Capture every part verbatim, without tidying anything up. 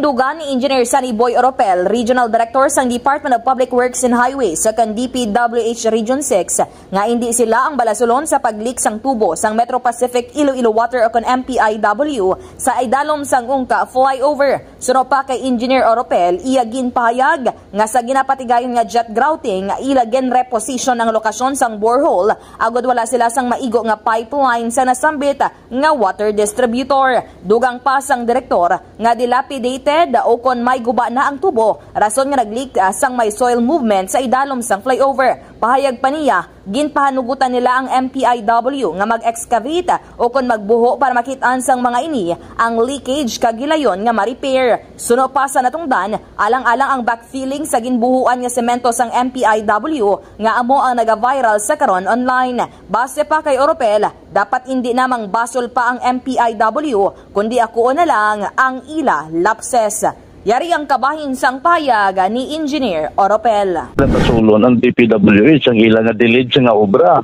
Tugan ni Engineer Sunny Boy Oropel, Regional Director sang Department of Public Works and Highways sa kan D P W H Region six, nga indi sila ang balasulon sa pag-leak sang tubo sang Metro Pacific Iloilo Water o kon M P I W sa idalom sang Ungka Flyover. Suno pa kay Engineer Oropel, iya ginpahayag nga sa ginapatigayon nga jet grouting, ila ginreposition ang lokasyon sang borehole agod wala sila sang maigo nga pipeline sa nasambit nga water distributor. Dugang pa sang direktor nga dilapidated o kon may guba na ang tubo, rason nga nag-leak, ah, sang may soil movement sa idalom sang flyover. Pahayag pa niya, ginpahanugutan nila ang M P I W nga mag-excavate o kon magbuho para makit-an sang mga ini ang leakage kag gilayon nga ma-repair. Suno pa sa natungdan, alang-alang ang backfilling sa ginbuhuan nga semento sang M P I W nga amo ang naga-viral sa karon online. Base pa kay Oropel, dapat indi na mangbasol pa ang M P I W, kundi akuon na lang ang ila lapses. Yari ang kabahin sang pahayag ni Engineer Oropel. Nabasulon ang D P W H ang ila nga delayed nga obra.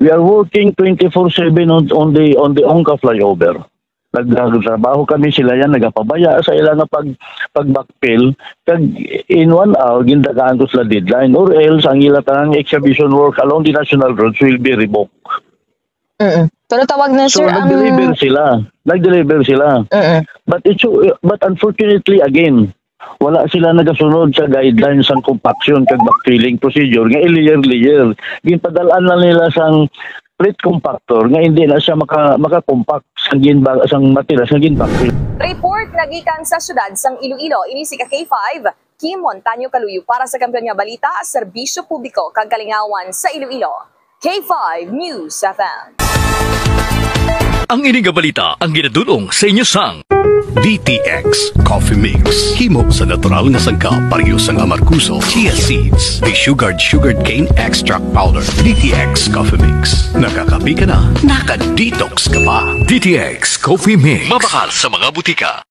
We are working twenty-four seven on, on the on the Ungka flyover. Nag- Nagtrabaho kami sila yan, nagapabaya sa ila nga pag pag-backfill, kag in one hour gindagaan ko sila deadline, or else ang ila tanang excavation work along the national roads will be revoked. Mm. Pero tawag na, So sir, ang... nag-deliver sila. Nag-deliver sila. Mm. But it's so, but unfortunately again, wala sila nagasunod sa guidelines sang compaction kag backfilling procedure nga i-layer-layer. Ginpadal-an na nila sang plate compactor nga hindi na siya maka maka-compact sang ginba sang matilas nga gin-backfill. Report nagikan sa siyudad sang Iloilo, ini si ka K five, Kim Montaño Kaluyo para sa Kampiyon nga Balita, Serbisyo Publiko kag Kalingawan sa Iloilo. K five News F M. Ang ini nga balita ang ginadul-ong sa inyo sang D T X Coffee Mix. Himo sa natural nga sangkap, pareho sang amargoso, chia seeds, desugared sugarcane extract powder. D T X Coffee Mix. Nakakape ka na, naka-detox ka pa. D T X Coffee Mix. Mabakal sa mga butika.